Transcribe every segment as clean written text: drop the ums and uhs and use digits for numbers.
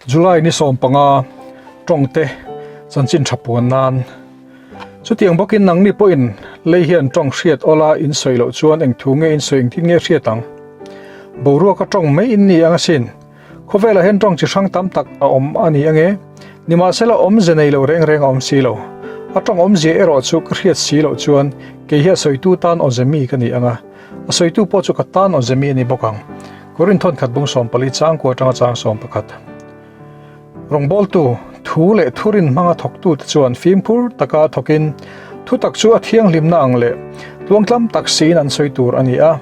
July ni 15 tawngte chanchin tha puan nan. Chutiang bawkin nangni pawhin lei hian tawng hriat awla in sawi loh chuan eng thu nge in sawi engtin nge hriat ang? Boruaka tawng mai in ni ang asin. Khawvelah hian tawng chi hrang tam tak a awm a ni ange. Nimahsela awmze nei lo reng reng a awm si lo. A tawng awmzia erawh chu ka hriat si loh chuan kei hi a sawitu tan awmze mi ka ni ang a, a sawitu pawh chu ka tan awmze mi a ni bawk ang. Korin thawnkhat bung 14 changkua atanga chang 11. Rawngbawltu, thu leh thurin hmanga thawktute chuan fimkhur taka thawkin thutak chu a thianghlimna ang leh tluangtlam tak siin an sawi tur a ni a.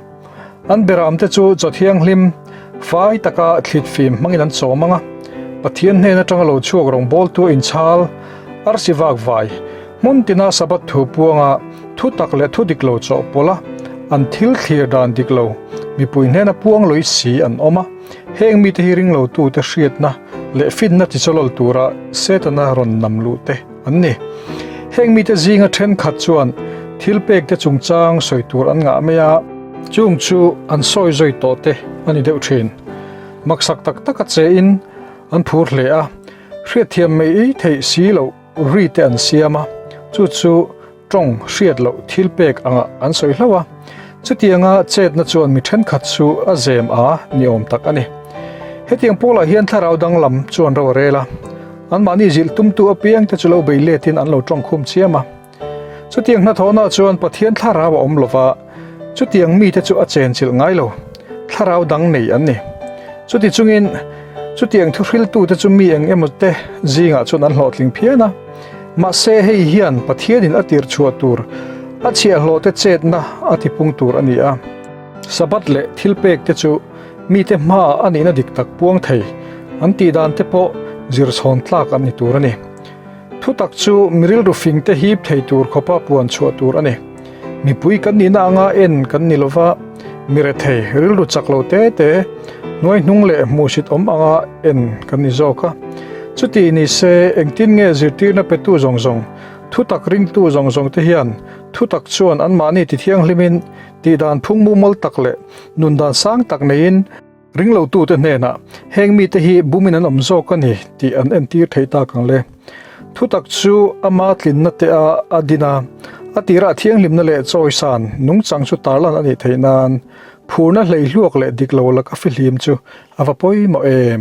An beramte chu chaw thianghlim fai taka thlit fim hmangin an chawm ang a, Pathian hnen atanga lo chhuak rawngbawltu a inchhal, arsi vak vai, hmun tina Sabbath thu puanga thutak leh thu dik lo chawhpawlh a, an thil thlir dan dik lo mipui hnena puang lawih si an awm a. Heng mite hi ringlotute hriatna leh finna tichawlawl tura Setana rawn nam luh te an ni. Heng mite zinga thenkhat chuan thil pekte chungchang sawi tur an ngah mai a, chung chu an sawi zawi tawh te a ni deuh thin. Maksak tak taka chein an phur hle a, hriatthiam mai ei theih si loh ri te an siam a, chu chu Tawng hriat loh thil pek angah an sawi hlauh a, chutianga chetna chuan mi thenkhat chu a zem a ni awm tak a ni. Hetiang pawlah hian thlarau danglam chuan ro a rel a, anmahni zilh tumtu apiangte chu lo bei letin an lo tawng khum chiam a. Chutiang hnathawhnaah chuan Pathian thlarau a awm lova, chutiang mite chu a chenchilh ngai lo, thlarau dang nei an ni. Chuti chungin, chutiang thuhriltute chu mi eng emaw te zingah chuan an hlawhtling phian a. Mahse hei hian Pathianin a tir chhuah tur a chhiahhlawhte chetna a tipung tur a ni a. Sabbath leh thilpek te chu mite hmaah a nihna dik tak puang thei an tih dan te pawh zirchhawn tlak an ni tur a ni. Thutak chu mi rilru fing te hip thei tur khawpa puan chhuah tur a ni. Mipui kan nihna anga en kan ni lova, mi rethei rilru chak lo te te, hnuai hnung leh hmuhsit awm anga en kan ni zawk a. Chuti ni se, engtin nge zirtirna petu zawng zawng, thutak ringtu zawng zawng te hian thutak chuan anmahni tithianghlimin tihdan phung mumal tak leh nundan sang tak neiin ringlotute hnenah heng mite hi bumin an awm zawk a ni tih an entir thei tak ang le. Thutak chu ama tlinna te a a din a, a tirah thianghlimna leh chawisan nungchang chu tarlan a nih theih nan phurna hleihluak leh dik lo laka fihlim chu a va pawimawh em?